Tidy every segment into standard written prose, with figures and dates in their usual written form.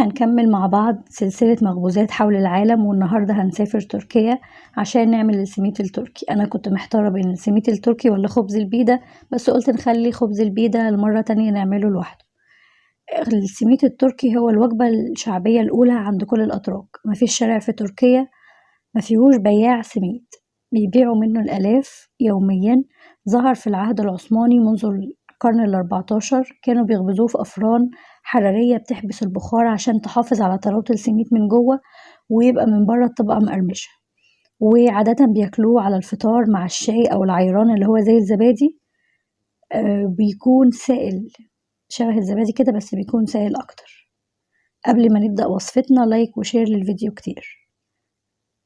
هنكمل مع بعض سلسلة مخبوزات حول العالم، والنهاردة هنسافر تركيا عشان نعمل السميت التركي. أنا كنت محتارة بين السميت التركي ولا خبز البيدة، بس قلت نخلي خبز البيدة لمرة تانية نعمله لوحده. السميت التركي هو الوجبة الشعبية الأولى عند كل الأتراك. مفيش شارع في تركيا مفيهوش بياع سميت، بيبيعوا منه الآلاف يوميا. ظهر في العهد العثماني منذ القرن ال14. كانوا بيخبزوه في أفران حرارية بتحبس البخار عشان تحافظ على طراوة السميت من جوه ويبقى من بره الطبقة مقرمشة. وعادة بياكلوه على الفطار مع الشاي أو العيران اللي هو زي الزبادي، بيكون سائل شبه الزبادي كده، بس بيكون سائل أكتر. قبل ما نبدأ وصفتنا like و share للفيديو كتير.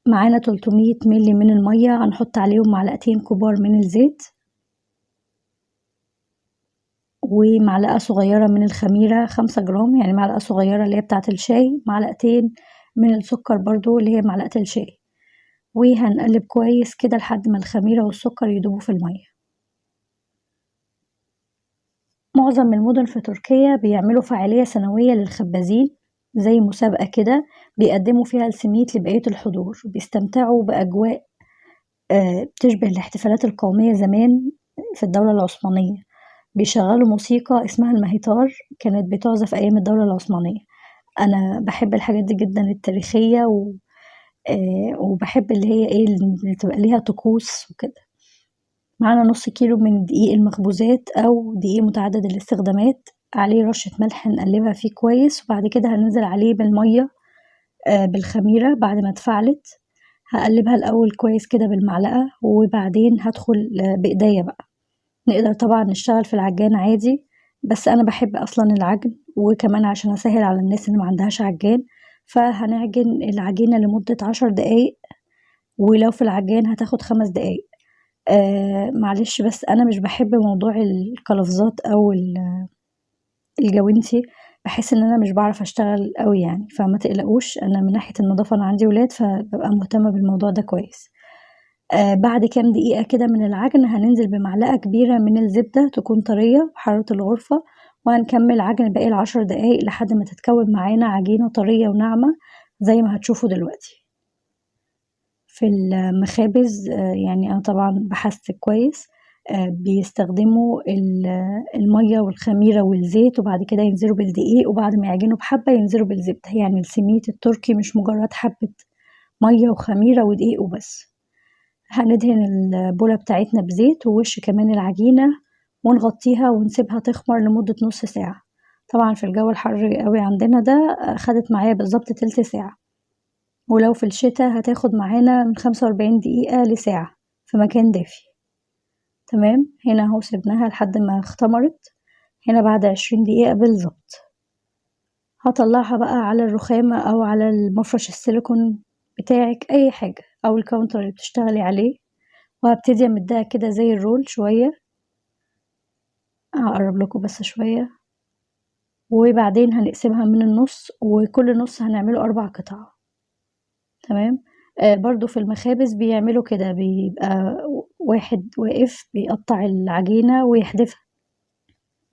معانا 300 ملي من المية، هنحط عليهم معلقتين كبار من الزيت ومعلقة صغيرة من الخميرة 5 جرام، يعني معلقة صغيرة اللي هي بتاعة الشاي، معلقتين من السكر برضو اللي هي معلقة الشاي. وهنقلب كويس كده لحد ما الخميرة والسكر يدوبوا في المية. معظم المدن في تركيا بيعملوا فعالية سنوية للخبازين زي مسابقة كده، بيقدموا فيها السميت لبقية الحضور، وبيستمتعوا بأجواء بتشبه الاحتفالات القومية زمان في الدولة العثمانية. بيشغلوا موسيقى اسمها المهيتار، كانت بتعزف أيام الدولة العثمانية. أنا بحب الحاجات دي جدا التاريخية، وبحب اللي هي إيه اللي تبقى ليها طقوس وكده. معانا نص كيلو من دقيق المخبوزات أو دقيق متعدد الاستخدامات، عليه رشة ملح نقلبها فيه كويس، وبعد كده هننزل عليه بالمية، بالخميرة بعد ما اتفعلت. هقلبها الأول كويس كده بالمعلقة، وبعدين هدخل بإيديا بقى. نقدر طبعا نشتغل في العجان عادي، بس أنا بحب أصلا العجن، وكمان عشان أسهل على الناس اللي ما عندهاش عجان. فهنعجن العجينة لمدة 10 دقايق، ولو في العجان هتاخد 5 دقايق. معلش بس أنا مش بحب موضوع القلفزات أو الجوانتي، بحس إن أنا مش بعرف أشتغل قوي يعني، فما تقلقوش، أنا من ناحية النظافة أنا عندي ولاد فببقى مهتمة بالموضوع ده كويس. بعد كام دقيقة كده من العجن هننزل بمعلقة كبيرة من الزبدة تكون طرية بحرارة الغرفة، وهنكمل عجن باقي ال10 دقايق لحد ما تتكون معانا عجينة طرية وناعمة زي ما هتشوفوا دلوقتي. في المخابز، أنا طبعا بحثت كويس، بيستخدموا المية والخميرة والزيت، وبعد كده ينزلوا بالدقيق، وبعد ما يعجنوا بحبة ينزلوا بالزبدة. يعني السميت التركي مش مجرد حبة مية وخميرة ودقيق وبس. هندهن البولة بتاعتنا بزيت ووش كمان العجينة، ونغطيها ونسيبها تخمر لمدة نص ساعة. طبعا في الجو الحر قوي عندنا ده، خدت معايا بالظبط تلت ساعة، ولو في الشتاء هتاخد معانا من 45 دقيقة لساعة في مكان دافي. تمام، هنا اهو سيبناها لحد ما اختمرت. هنا بعد 20 دقيقة بالظبط هطلعها بقى على الرخامة او على المفرش السيليكون بتاعك، اي حاجة، او ال counter اللي بتشتغلي عليه، وهبتدي امدها كده زي ال roll شوية. هقرب لكم بس شوية، وبعدين هنقسمها من النص، وكل نص هنعمله 4 قطع. تمام، برضو في المخابز بيعملوا كده، بيبقى واحد واقف بيقطع العجينة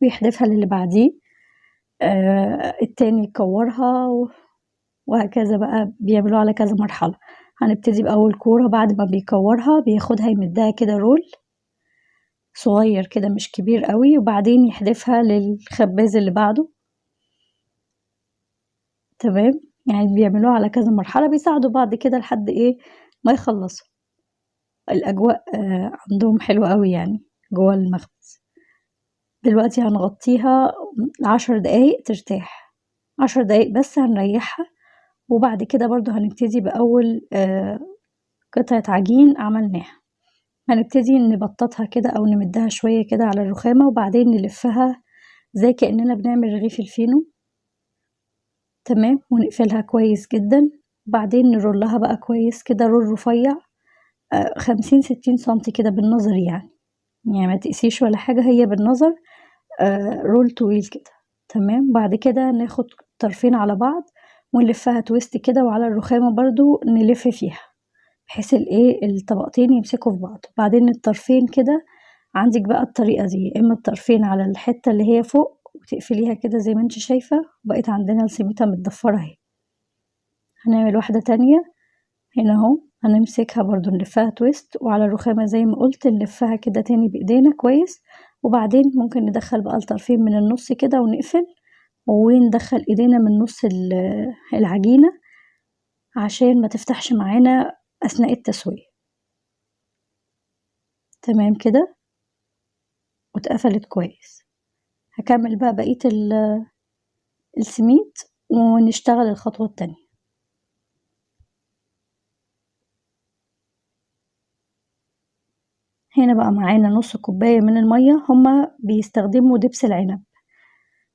ويحدفها للي بعديه، التاني يكورها وهكذا بقى، بيعملوها على كذا مرحلة. هنبتدي بأول كورة، بعد ما بيكورها بياخدها يمدها كده رول صغير كده مش كبير قوي، وبعدين يحدفها للخباز اللي بعده. تمام، بيعملوها على كذا مرحلة، بيساعدوا بعض كده لحد ما يخلصوا. الأجواء عندهم حلوة قوي جوه المخبز. دلوقتي هنغطيها 10 دقايق ترتاح، 10 دقايق بس هنريحها، وبعد كده برضو هنبتدي بأول قطعة عجين عملناها. هنبتدي نبططها كده أو نمدها شوية كده على الرخامة، وبعدين نلفها زي كأننا بنعمل رغيف الفينو. تمام، ونقفلها كويس جدا، وبعدين نرولها بقى كويس كده رول رفيع، 50-60 سنتي كده بالنظر، يعني ما تقسيش ولا حاجة، هي بالنظر، رول طويل كده. تمام، بعد كده ناخد طرفين على بعض ونلفها تويست كده، وعلى الرخامة برضو نلف فيها بحيث الطبقتين يمسكوا في بعض. بعدين الطرفين كده عندك بقى الطريقة دي، يا اما الطرفين على الحتة اللي هي فوق وتقفليها كده زي ما انت شايفة. بقت عندنا السميطة متضفرة اهي. هنعمل واحدة تانية هنا اهو، هنمسكها برضو نلفها twist، وعلى الرخامة زي ما قلت نلفها كده تاني بايدينا كويس، وبعدين ممكن ندخل بقى الطرفين من النص كده ونقفل، وندخل ايدينا من نص العجينة عشان ما تفتحش معانا اثناء التسوية. تمام كده، واتقفلت كويس. هكمل بقى بقية السميد ونشتغل الخطوة التانية. هنا بقى معانا نص كوباية من المية. هما بيستخدموا دبس العنب،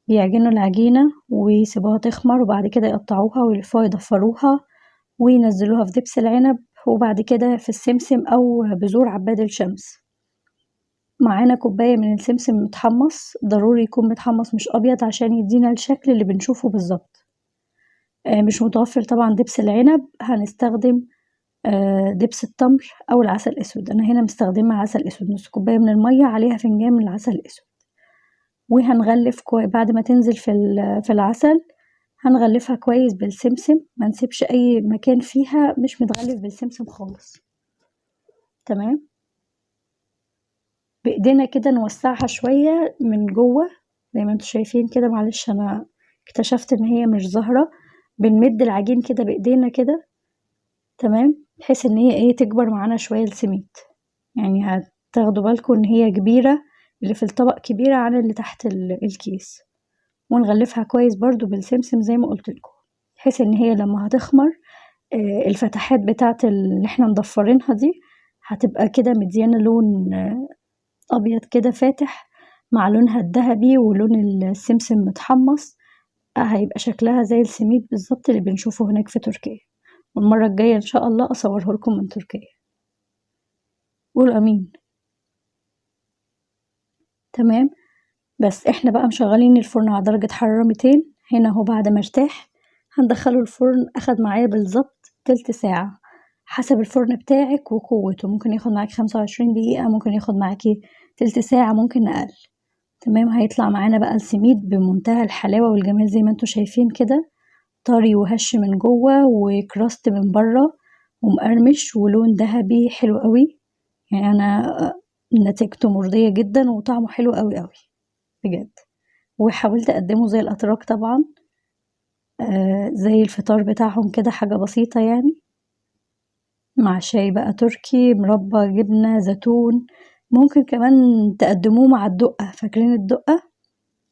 بيعجنوا العجينة ويسيبوها تخمر، وبعد كده يقطعوها ويلفوها يضفروها وينزلوها في دبس العنب، وبعد كده في السمسم أو بذور عباد الشمس. معانا كوباية من السمسم متحمص، ضروري يكون متحمص مش أبيض عشان يدينا الشكل اللي بنشوفه بالظبط. مش متوفر طبعا دبس العنب، هنستخدم دبس التمر أو العسل الأسود. أنا هنا مستخدمة عسل أسود، نص كوباية من المية عليها فنجان من العسل الأسود. وهنغلف بعد ما تنزل في العسل هنغلفها كويس بالسمسم، ما نسيبش أي مكان فيها مش متغلف بالسمسم خالص. تمام، بإيدينا كده نوسعها شوية من جوه زي ما انتوا شايفين كده. معلش أنا اكتشفت إن هي مش ظاهرة. بنمد العجين كده بإيدينا كده، تمام، بحيث إن هي تكبر معانا شوية السميد. يعني هتاخدوا بالكم إن هي كبيرة، اللي في الطبق كبيرة عن اللي تحت الكيس. ونغلفها كويس برضو بالسمسم زي ما قلت لكم، بحيث إن هي لما هتخمر الفتحات بتاعت اللي احنا مضفرينها دي هتبقى كده مديانة لون أبيض كده فاتح مع لونها الذهبي ولون السمسم متحمص. هيبقى شكلها زي السميد بالظبط اللي بنشوفه هناك في تركيا. والمرة الجاية إن شاء الله أصوره لكم من تركيا. قولوا أمين. تمام، بس احنا بقى مشغلين الفرن على درجة حرارة 200. هنا اهو بعد ما ارتاح هندخله الفرن. اخد معايا بالظبط تلت ساعة حسب الفرن بتاعك وقوته، ممكن ياخد معاك 25 دقيقة، ممكن ياخد معاكي تلت ساعة، ممكن أقل. تمام، هيطلع معانا بقى السميد بمنتهى الحلاوة والجمال زي ما انتوا شايفين كده، طري وهش من جوه وكراست من بره ومقرمش ولون ذهبي حلو قوي. يعني انا نتيجته مرضية جدا وطعمه حلو قوي قوي بجد. وحاولت اقدمه زي الاتراك طبعا، زي الفطار بتاعهم كده، حاجة بسيطة يعني، مع شاي بقى تركي، مربى، جبنة، زيتون. ممكن كمان تقدموه مع الدقة. فاكرين الدقة؟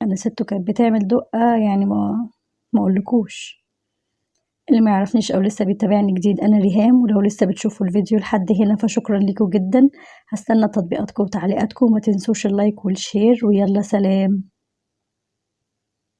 انا ستو كانت بتعمل دقة، يعني ما اقولكوش. اللي ما يعرفنيش او لسه بيتابعني جديد، انا ريهام، ولو لسه بتشوفوا الفيديو لحد هنا فشكرا لكم جدا. هستنى تطبيقاتكم وتعليقاتكم، وما تنسوش ال like وال share، ويلا سلام.